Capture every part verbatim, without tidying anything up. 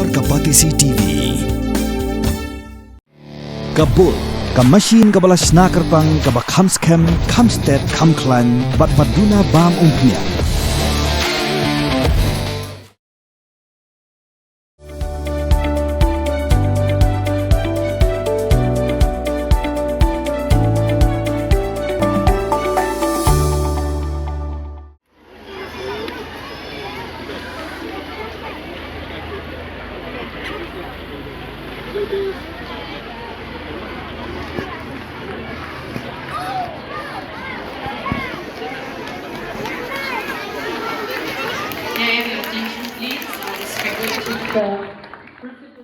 Ka Batesi T V. Ka bul, ka machine kaba la shna kyrpang, kaba kham skhem, kham stet, kham khlaiñ, bad ba duna bam umphniang.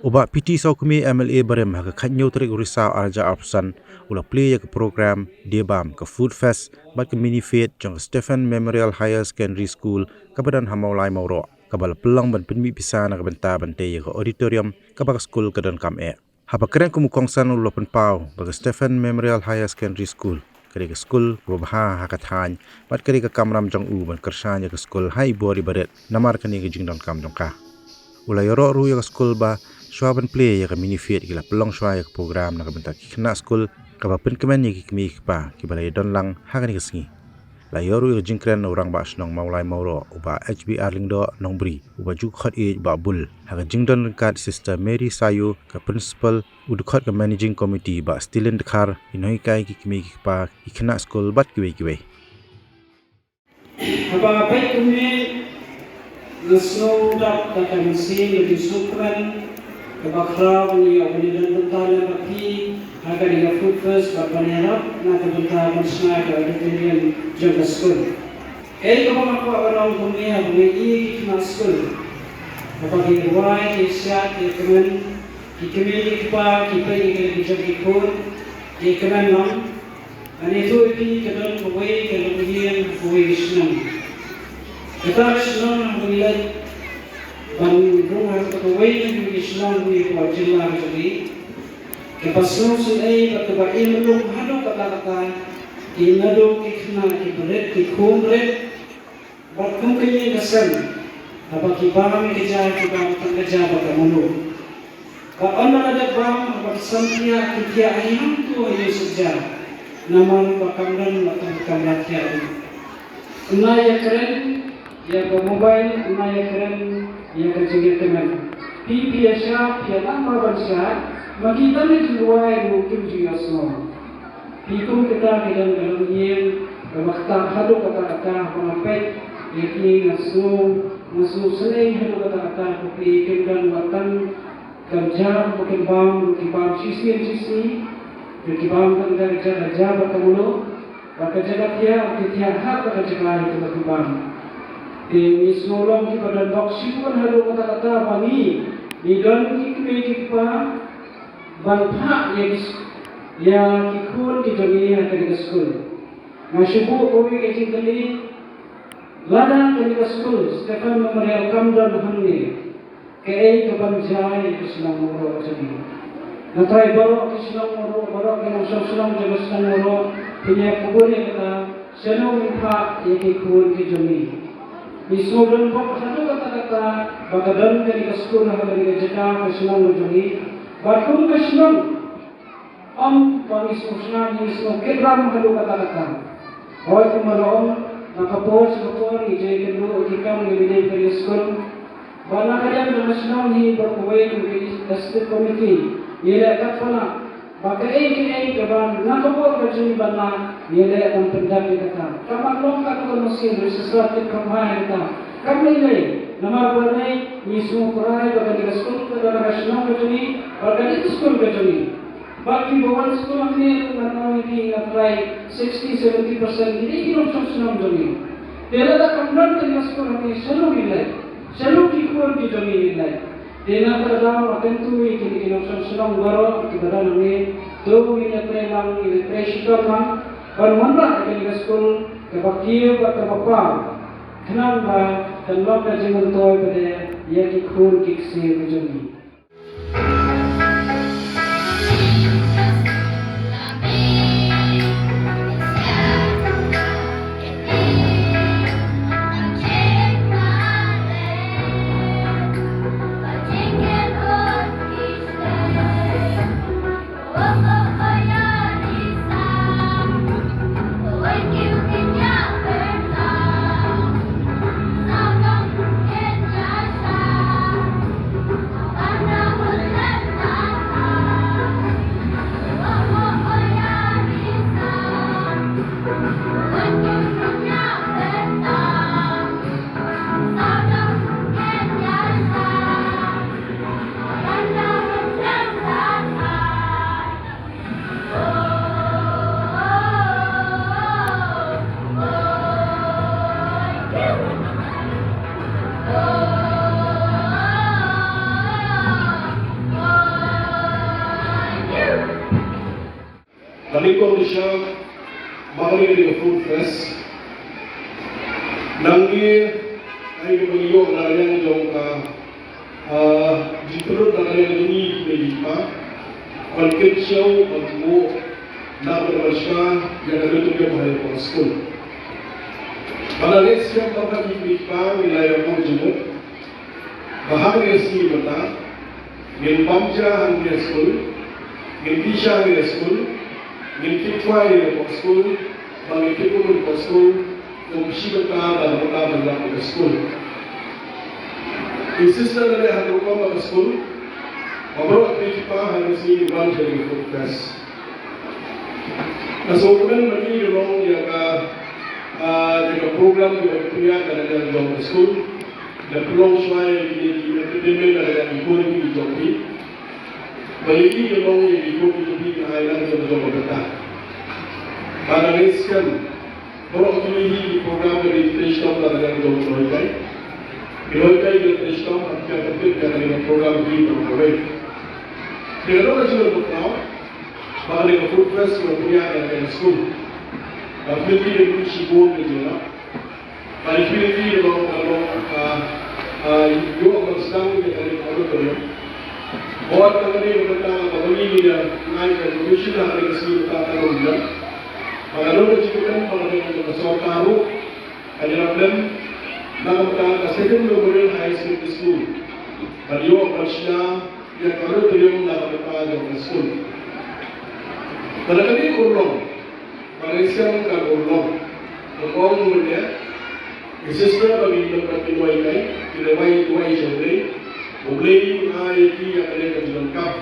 U Bah P T Sawkmie, M L A barim, ha ka khathynñiew tarik u Risaw arhajar arphew san, u la plie ïa ka program die bam, ka Food Fest bad ka Mini Feast jong ka Stephen Memorial Higher Secondary School kaba don ha Mawlai Mawroh, kaba la pynlong ban pynmih pisa na ka bynta ban tei ïa ka auditorium kaba ka skul ka donkam eh. Haba kren kum u kongsan, u la pynpaw ba ka Stephen Memorial Higher Secondary School ka dei ka skul kaba bha ha ka thaiñ bad ka dei ka kamram jong u ban kyrshan ïa ka skul ha i bor i barit namar kane ka jingdonkam jong ka. U la ïaroh ruh ïa ka skul ba shuwa ban plie ïa ka Mini Feast ki la pynlong shuwa ïa ka program na ka bynta ki khynnah skul kaba pynkmen ïa ki kmie ki kpa kiba la ïadon lang ha kane ka sngi. La ïoh ruh ïa ka jingkren na u Rangbah Shnong Mawlai Mawroh, u Bah H B R Lyngdoh Nongbri, uba ju khot ïa u Bah Bul, ha ka jingdon ryngkat Sister Mary Sayu, ka Principal, u dkhot ka Managing Committee, Bah Stilin Dkhar, ki nonghikai, ki kmie ki kpa, ki khynnah skul bad kiwei kiwei. Haba peit kumne, nga sngew dap da ka mynsiem, ka jingsngewkmen kaba khraw ban ïoh ban ïadon bynta lem bad phi ha kane ka Food Fest bad ban ïarap na ka bynta ban shna ka auditorium jong ka skul. Kaei kaba nga kwah ban ong kumne, haba nga ïohi ïa ki khynnah skul, haba ki rwai, ki shad, ki kmen, ki kmie ki kpa ki peit ïa ki jong ki khun, ki kmen lang. Ngan ïathuh ïa phi, ka don kawei ka longïing ha kawei ka shnong. Kata ka shnong haba ngi leit ban rung ha kata kawei na kawei ka shnong ha kawei ka jylla ka jong ngi, kaba sngewsynei bad kaba im lung haduh katta katta, ki naduh ki khynnah kiba rit, ki khun rit, bad kum ka ïing ka sem, haba ki bam ïa ka ja, ki bam tang ka ja bad ka mluh. Bad ynda la dep bam, haba ki san thiah, ki thiah ha ïing, to ha ïing sha ja, namar ba kam don la tang kamra thiah ruh. Ym lah ïakren ïa ka mobile, ym lah ïakren ïa ka jingïakmen. Phi, phi ïashad, phi ïalam ba ban shad, ma ki tang ki jingrwai ruh kim ju ïohsngew. Phi kum kita ki don ka longïing kaba ktah haduh katta katta, haba nga peit ïa ki nga sngew, nga sngewsynei haduh katta katta, ko phi kim don wat tang ka ja ba kin bam, ruh ki bam shisien shisien, ruh ki bam tang ka ja, ka ja bad ka mluh, bad ka jaka thiah, ki thiah ha kata ka jaka kaba ki bam. Te ngi sngew long kiba don bok shibun haduh katta katta ba ngi, ngi don ki kmie ki kpa ban phah ïa ki, ïa ki khun ki jong ngi ha kane ka skul. Nga shu buh kawei ka jingkylli, lada kane ka skul Stephen Memorial kam don hangne, kaei kaban jia ïa ka shnong Mawroh jong ngi? Nga trai baroh ki shnong Mawroh, baroh ki nongshong shnong jong ka shnong Mawroh, phin ïa kubur ïa kata, shano ngin phah ïa ki khun ki jong ngi? Ngi sngewdon bok haduh katta katta ba ka don kane ka skul ha kane ka jaka ka shnong jong ngi. Bad kum ka shnong, ym ba ngi sngewsynei, ngi sngewkitram haduh katta katta. Hooid, kumba la ong, na ka por sha ka por ngi ju ïakynduh ïa ki kam, ngi leit ïa ka skul. Bad na ka liang jong ka shnong hi baroh kawei kum ka District Committee ngi leh katba lah. Ba kaei kaei kaba na ka bor ka jong ngi ban lah, ngi leh ban pyndep ïa kata. Kam long katto katne sien, register tip kam hai ïa kata. Kam lei lei, namar balei? Ngi sngewkrai ba kane ka skul ka don ha ka shnong ka jong ngi, ba ka dei ka skul ka jong ngi. Ba kiba wan skul hangne ruh ngan ong ïa phi, nga trai sixty, seventy percent ki dei ki nongshong shnong jong ngi. Te lada kam don kane ka skul hangne, shano ngin leit? Shano ki khun ki jong ngi ngin leit? Te na kata ka daw nga kyntu ïa kine ki nongshong shnong baroh kiba don hangne, to ngin ïatrei lang, ngin ïatrei shitom lang ban wanrah ïa kane ka skul kaba kiew bad kaba paw, khnang ba kan long ka jingmyntoi pat ïa ki khun ki ksiew ki jong ngi. Ba kane ka dei ka Food Fest. Nangne, ai ka ba ngi ïoh na liang jong ka, ah, jingtyrut na liang jong ngi ki kmie ki kpa. Ban kynshew, ban buh, na ka ban sha, ïa ka dei ka ba ha ka skul. Ba la leh siam ba ka ki kmie ki kpa, ngi la ïa buh jingmut. Ba ha ka sngi mynta, ngin bam ja hangne ha skul, ngin dih sha hangne ha skul, ngin tip khwai hapoh skul, ba ngin tip kumno hapoh skul, kum shi bynta ba la bynta ban lap ha skul. I sister la leh ha ka rukom ha skul, ba baroh ki kpa ha ka sngi ngin bam ja ha ka Food Fest. Ka sngewkmen ba ngi ïa long ïa ka, ah, ïa ka program ïa ka pynïaid ka dang jong ka skul. Da pynlong shuwa ïa ki, ïa ki entertainment da ïa ki kor ki jong ki. Ba ïa ki ïa long ïa ki kor ki jong ki, ki ai lang jong jong ka bynta. Ba da ngi skem. Baroh kine hi ki program ka dei trei shitom da ïa jong ki loi kai. Ki loi kai ki trei shitom ha ka, ka, ka, ka program hi jong ka wei. Ki la long ka jingkyrkhu. Ba kane ka Food Fest ka pynïaid da ka skul. Ka pynïaid da ka skul ka jingkyrkhu. Ba ki pynïaid da ka, ah, ah, ïoh ban sdang da ka auditorium. Bad kane ka bynta ba ngi ngi ïa ngai ka donation ha kane ka sngi ka auditorium. Ba ka long ka jingkyrkhu ba kane ka sorkar ruh ka ïarap lem na ka bynta ka Second Memorial Higher Secondary School. Ban ïoh ban shna ïa ka auditorium na ka bynta jong ka skul. Ba la ka dei ka urlong, ba la ka dei ka urlong. Ka ong mynne, ki sister ba ki dei ba ki loi kai, ki dei wai, wai sha U Blei. U Blei u ai ïa ki ïa ka dei ka jingdonkam.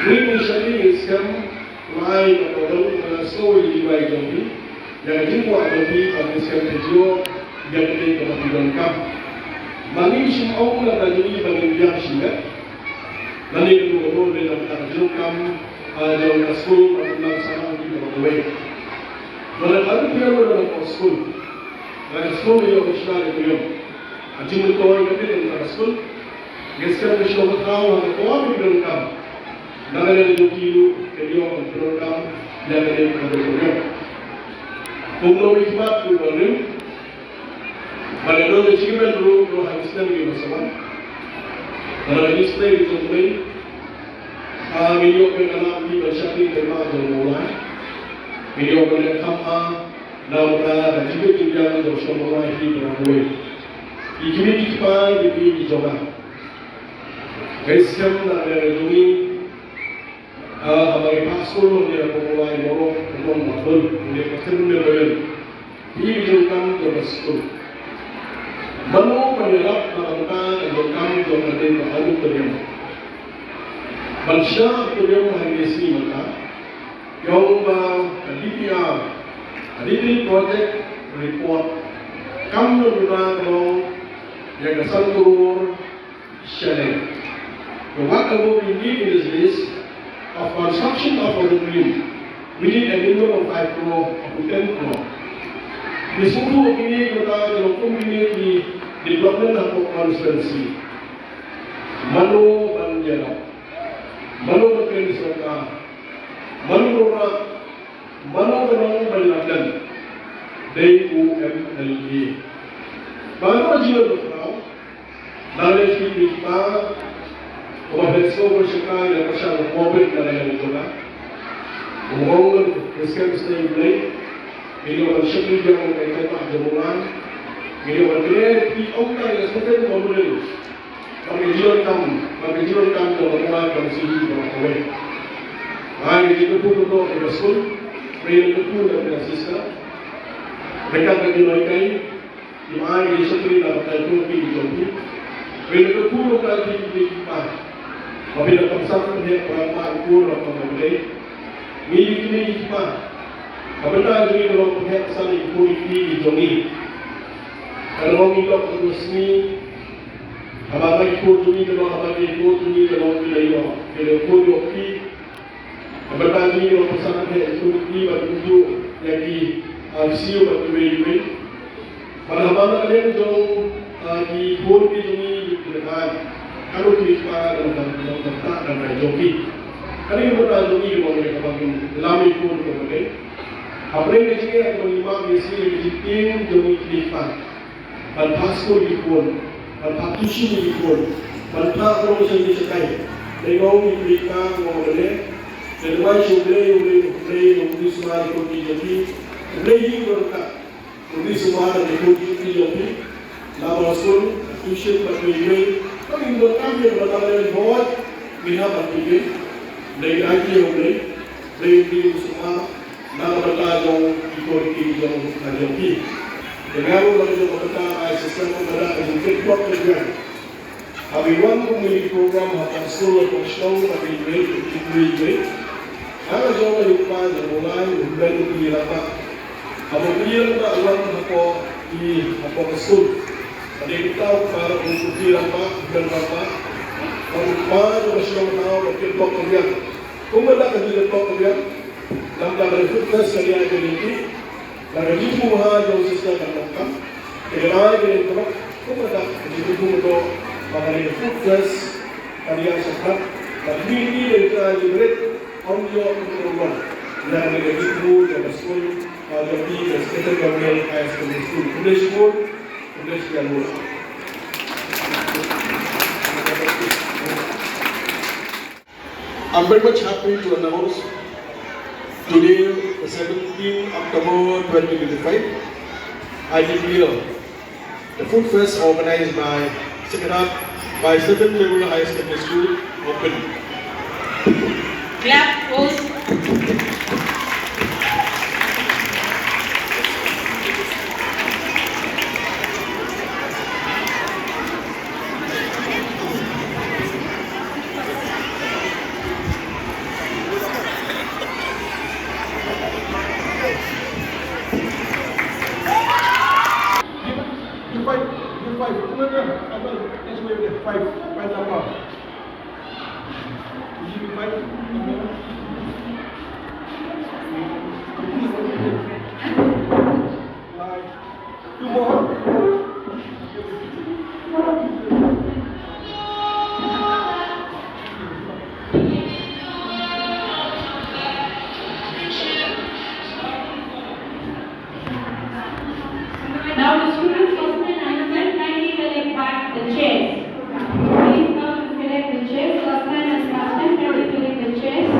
Ring sha ki skem, Lai ka ko dong ka soi di bai jong phi. Ïa ka jingkwah jong phi ka phi skem phi jio. Ïa ka dei ka phi donkam. Ma ngi shim ong la ka jong phi ba ngi biang shim eh. La ni ka dong ka dong dei ka jingkam. Ah, jong ka skul ka phi lang sama ngi ka wei. Wala ka phi ong la ka skul. Ka skul ïa ka shna ka ïa. Ka jingmyntoi ka phi ka skul. Ïa skem ka shna ka tau ka ko phi donkam. Na ka liang jong ki ruh, ka ïoh ban pyndonkam ïa ka dei ka dei ka dei. Kumno ngi khmat kumno rim. Ba ka dei ka jingmen ruh ruh ha ki snem ki ba sa wan. Ba ka dei snem ki jong pyndonkam. Ah, ngi ïoh ban ka nam ki ban shakri ban ma jong Mawlai. Ngi ïoh ban ka kham ah, na ka ka jingmen jingbiang jong shong Mawlai ki ban wei. Ki kmie ki kpa ki kmie ki jong ka. Ka skem na ka liang jong ngi. Ah, haba ngi phah skul ngi ïa ka Mawlai Mawroh, ka Mawroh Mawroh, ngi ïa ka Second Memorial. Ngi ïa jong kam jong ka skul. Mano ban ïarap na ka bynta ka jong kam jong ka dei ka auditorium. Ban shna auditorium ha ngi sngi mynta. Ïa ong ba ka D P R, ka Detailed Project Report. Kam nang ba ka long ïa ka san klur shilling. But what about we need in this list of construction of auditorium, we need a minimum of five crore up to ten crore. Ngi sngewthuh kine ki bynta ki long kum kine ki development hapoh constituency. Mano ban ïarap? Mano ban kren sorkar? Mano ban ïarap? Mano ban ïarap? Dei u M L A. Ba ka jingïarap Nangne shi phi pa, uba phet sngewbha shaka ïa ka pyrshah ka Covid na ka liang jong ka. U ong ngi skhem sngewbha ïa U Blei. Ngi ïoh ban shakri ïa ka kyrpad jong U Blei. Ngi ïoh ban kren ki ong ka ïa sngewbha ïa U Blei. Ba ka jingdonkam, ba ka jingdonkam jong ka Blei ban sngewbha ïa ka wei. Ai ngi jingkyrkhu ïa ka skul, ngi jingkyrkhu ïa ka sister. Dekat ka jingdonkam. Ki ma ngi shakri na ka bynta ki jong ki. Ngi kyrkhu ruh ïa ki kmie ki kpa. Ba phi la pynsan pynheh para kmie ki kmie ki kpa. Ngi ki kmie ki kpa. Ka bynta jong ngi ka long pynheh pynsan ïa ki kmie ki jong ngi. Ka long ngi long ka sngi. Haba ki kmie jong ngi ka long haba ki kmie jong ngi ka long ki la ïoh. Ki la ïoh ki. Ka bynta jong ngi ka long pynsan pynheh ïa ki kmie bad ki kmie ïa ki, ah, siew bad kiwei kiwei. Bad haba na ka liang jong, ah, ki khun ki jong ngi ki lehkai. Ka ruh ki kpa dang dang dang dang dang dang jong ki. Ani ba ta jong ngi ba ngi ba ngi lam i khun ko ba ngi. Hapdeng ka jingeh ba ngi map ïa shi ka jingtieng jong ngi ki kpa. Ban phah skul ki khun, ban phah tuition ki khun, ban phah rong sha ngi shatai. Dei ngong ngi ki kpa ngong ba ne. Dei wai shu Blei, Blei, Blei, Blei, Blei, Blei, Blei, Blei, Blei, Blei, Blei, Uni sumar da dei khun ki jong phi. Namar skul, tuition bad kiwei kiwei. Ka mih bad kam ïa bad namar ïa bad. Ngi hap bad kiwei. Dei ai ki jong dei. Dei uni sumar. Namar bad la jong ki khun ki jong ka jong phi. Dengan bad jong bad ka ai system bad ka jong ki bad ka jong. Haba wan kum ïa ki program ha ka skul ha ka shnong ha ka ri, ha ka ri. Ha ka jong ka ri u kpa jong u lai u hynmen u kylli rangbah. Haba u kylli rangbah u wan hapoh i, hapoh ka skul. Haba u kpa u kpa u kylli rangbah, u hynmen rangbah. Haba u kpa jong ka shnong u kylli rangbah, u kylli rangbah. Kumba la ka jingïaroh ka biang, namar ka food fest ka ïa ka lynti, la ka jingpynbha jong sister ka donkam, ka ïa ka lynti, kumba la ka jingpynbha ka food fest ka ïa shakrat, la ka lynti ka ïa ka lynti, ym ïoh ym ïoh. La ka jingpynbha jong ka skul, ka jong ka Secretary Government Higher Secondary School, English School, English School. I'm very much happy to announce today, the seventeenth October twenty twenty-five, I declare the food fest organized by Secretariat by Stephen Memorial Higher Secondary School open. Clap, pause. Give five, give five. Five, five number. Give five. Five. Now the students of the ninth kindly collect back the chairs. Please come and collect the chairs. First man and last man, kindly collect the chairs.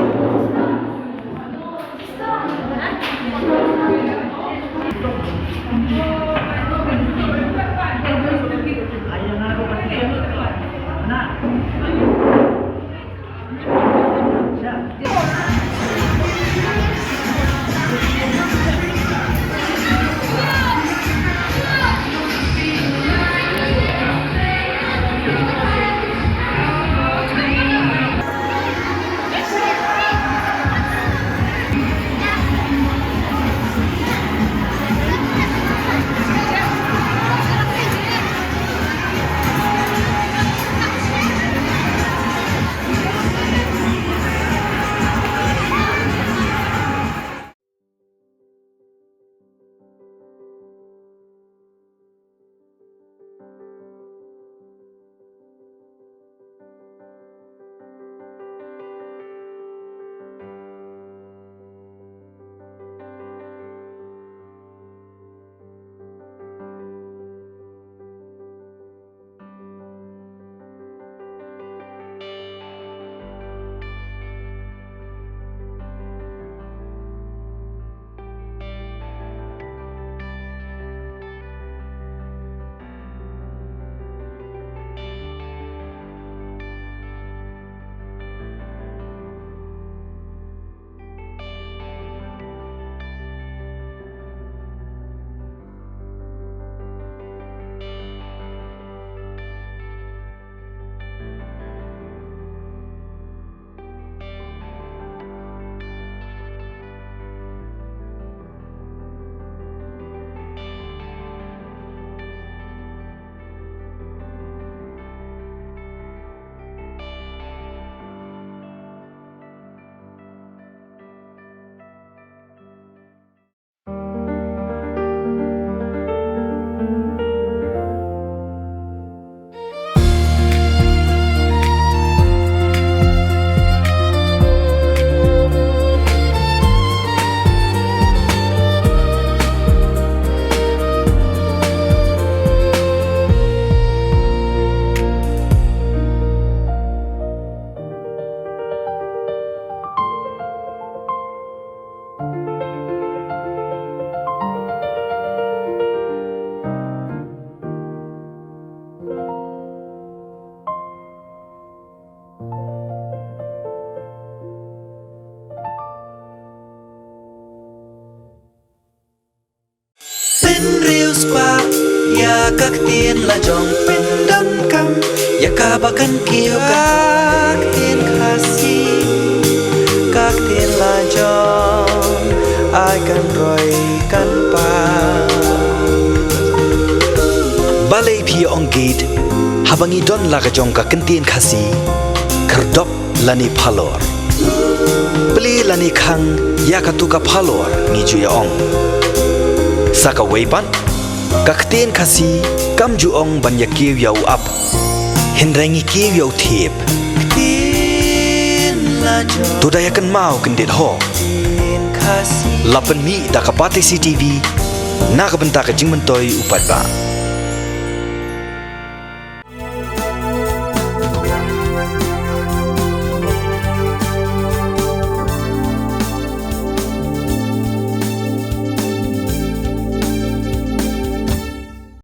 Ka ktien la jong pyndonkam ïa kaba kan kiew ka ktien Khasi. Ka ktien la jong ai kan roi kan pa. Balei phi ong gate haba ngi don la ka jong ka ktien Khasi? Khyrdop lane phalor. Plie lane khang ïa katu ka phalor ngi ju ïa ong. Sa kawei pat, ka ktien Khasi kam ju ong ban ïa kiew ïa u ap, hynrei ngi kiew ïa u thiep. Ktien la jong. To da ïa kynmaw kyndit ho. Ktien Khasi. La pynmih da ka Batesi TV na ka bynta ka jingmyntoi u paidbah.